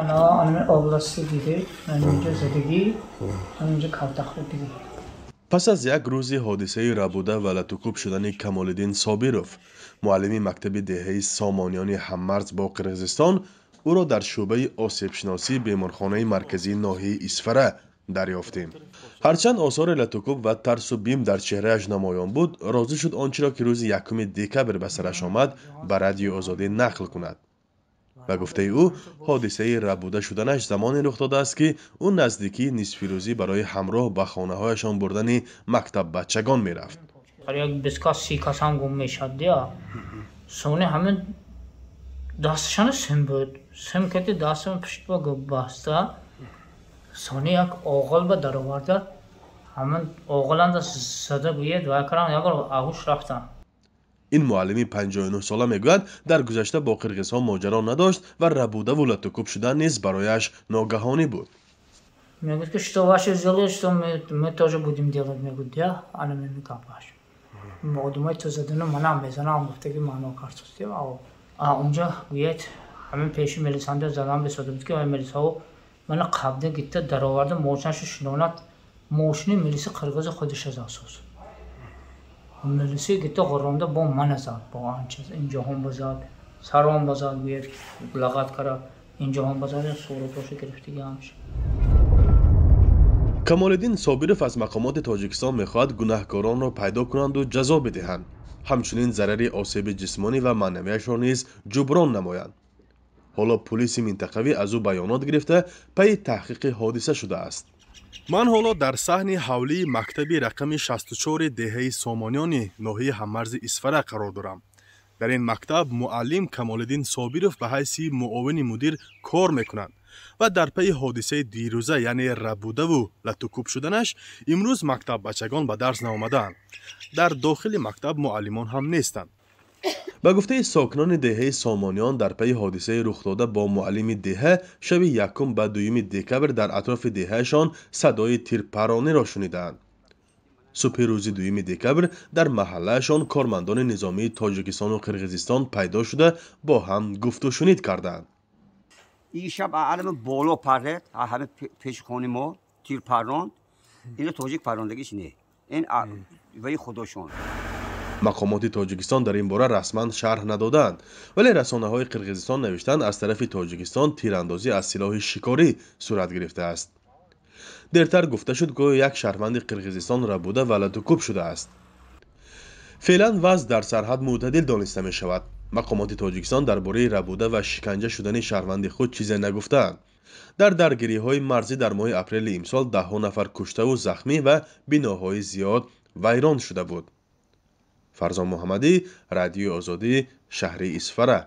Ана ана области диде, инҷа задагӣ, инҷа калтак хӯрдагӣ. Пас аз як рӯзи ҳодисаи рабуда ва латукӯб шудани Камолиддин Собиров, муаллими мактаби деҳаи Сомониёни ҳаммарз бо Қирғизистон, ӯро дар шӯъбаи осебшиносии беморхонаи марказии ноҳияи Исфара дарёфтем. Ҳарчанд осори латукӯб ва тарсу бим дар чеҳрааш намоён буд, розӣ шуд он чиро ки рӯзи 1 декабр ба сараш омад, ба Радиои Озодӣ нақл кунад. Ба гуфтаи ӯ, ҳодисаи рабуда шуданаш замоне рух додааст, ки ӯ наздикии нисфирӯзӣ барои ҳамроҳ ба хонаҳояшон бурдани мактаббачагон мерафт. Як 20 кас, 30 кас ҳам гум мешад дия. Сони ҳамин дасташона сим буд. Сим кати дастам пушт ба баста. Сони як оғил ба дароварда. Ҳамин оғиланда зада гӯяд вай карам, як бор аҳуш рафтам. Ин муаллими 59 сола мегӯяд, дар гузашта бо қирғизҳо моҷаро надошт ва рабудаву латукӯб шудан низ барояш ногаҳонӣ буд. Мегӯяд, ки что ваши сделали, что мы тоже будем делать, мегӯяд, я ана мегапаш. Одамои ту задану манам мезанам, гуфтаги маъно картустем. А унҷа гӯяд, ҳамин пеши милисанда задан бисода буд, ки милисаҳо мана қабда гитта дароварда, мошинашу шинонад, мошини милиси қирғизи худиша засоз. Милиси гитта ғурронда бо мана зад, бо анчиз инҷоҳом базад, саром базад, гӯяд, лағат кара инҷоҳом базад, суратоша гирифтиги ҳамша. Камолиддин Собиров аз мақомоти Тоҷикистон мехоҳад гунаҳкоронро пайдо кунанду ҷазо бидиҳанд, ҳамчунин зарари осеби ҷисмонӣ ва маънавияшро низ ҷуброн намоянд. Ҳоло пулиси минтақавӣ аз ӯ баёнот гирифта, пайи таҳқиқи ҳодиса шудааст. Ман ҳоло дар саҳни ҳавлии мактаби рақами 64 деҳаи Сомониёни ноҳияи ҳаммарзи Исфара қарор дорам. Дар ин мактаб муаллим Камолиддин Собиров ба ҳайси муовини мудир кор мекунад ва дар пайи ҳодисаи дирӯза, яъне рабудаву латукӯб шуданаш, имрӯз мактаббачагон ба дарс наомадаанд. Дар дохили мактаб муаллимон ҳам нестанд. Ба гуфтаи сокинони деҳаи Сомониён, дар пайи ҳодисаи рухдода бо муаллими деҳа, шаби 1 ба 2 декабр дар атрофи деҳаашон садои тирпарониро шунидаанд. Субҳи рӯзи 2 декабр дар маҳаллаашон кормандони низомии Тоҷикистону Қирғизистон пайдо шуда, бо ҳам гуфтушунид карданд. Ин шаб алами боло парред, ҳама пеши хони мо тир парронд. Ино тоҷик паррондагиш не, ин ваи худошон. Мақомоти Тоҷикистон дар ин бора расман шарҳ надодаанд, вале расонаҳои Қирғизистон навиштанд, аз тарафи Тоҷикистон тирандозӣ аз силоҳи шикорӣ сурат гирифтааст. Дертар гуфта шуд, гӯё як шаҳрванди Қирғизистон рабуда ва латукӯб шудааст. Феълан вазъ дар сарҳад мӯътадил дониста мешавад. Мақомоти Тоҷикистон дар бораи рабуда ва шиканҷа шудани шаҳрванди худ чизе нагуфтаанд. Дар даргириҳои марзӣ дар моҳи апрели имсол даҳҳо нафар куштаву захмӣ ва биноҳои зиёд вайрон шуда буд. Фарзон Муҳаммадӣ, Радиои Озодӣ, шаҳри Исфара.